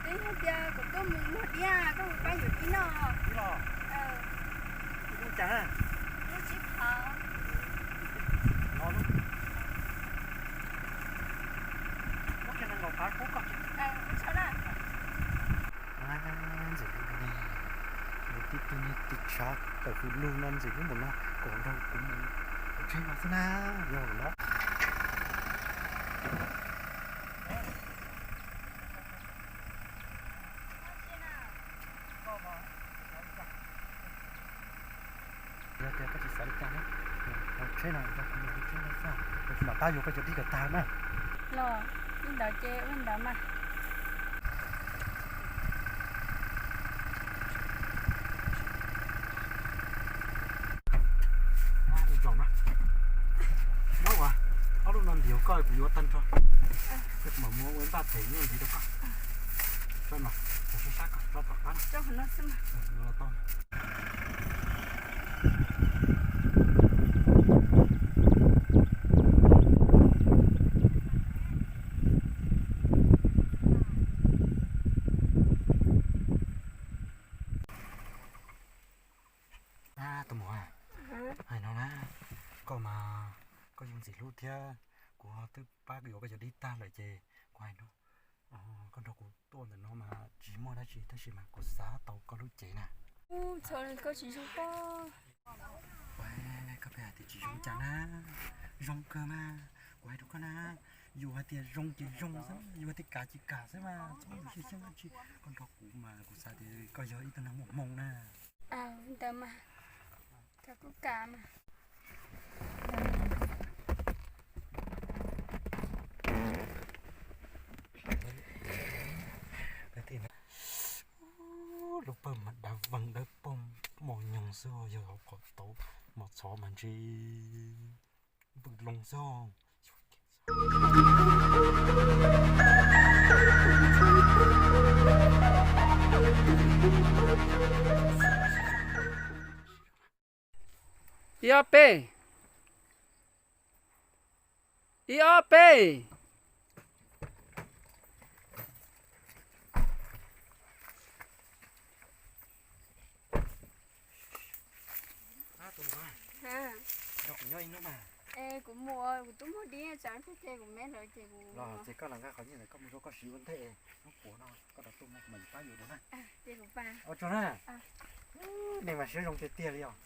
Twb yog tias kuv tuaj mus muag diab, koj puas pab yuav dib noj? Lub tsib phav. Ntxim hlub ne, yus tib tug niag tig tshav tawm hws lug no ntxim hlub npaum no kom nrog kuv mus pem tsheb no xwb na, yog no. Yog tias koj tsis xav li cas na, hauv tsheb no nrog kuv mus hauv tsheb no xwb, kuv mam pab yuav koj cov dib kom tag na. Los, li ntawd ces ua li ntawd mas. Zaum na, nyob ua ob lub no ntim koj kuv yuav tag nrho, kuv mam muab ua npaj them nyob ntxiv rau koj. Tso mas, sab sab koj tso tom qab no. Tus muam, hais no na, koj mas koj yog ntxim hlub thiab, kuv twb pab yuav koj cov dib tag lawm ces kuv hais no, koj nrog kuv tuaj ntawm no mas tsis muaj dab tsi tab sis mas kuv xav tau koj lub cev na. Koj tsis zoo pob. Koj pheej hais tias tsis zoo cas na, zoo kawg mas, kuv hais rau koj na, yus hais tias zoo ces zoo xwb, yus hais tias kam ces kam xwb mas txhob yus xyab xyeeb dab tsi. Koj nrog kuv mas kuv xav tias koj yog ib tug neeg muaj hmoo na. Ntawd mas, koj kuj kam mas. Lub pawg mas dav vees dawb paug mos nyoos xwb, yog hauv qhov tau mos txhov mas ntshe npwj loo xwb. Ib ob peb, ib ob peb. Nrog kuv nyob ib hnub mas. Es kuv mus, kuv twb muag dib tsam thiab ces kuv me lawm ces kuv los ces koj los nqa qhov nyiaj ntawd koj mus rau koj siv ua ntej, hnub puav no koj rov tuaj mas kuv mam li pab yuav dua na. Ua tsaug na. Nej mas siab zoo tiag tiag li os.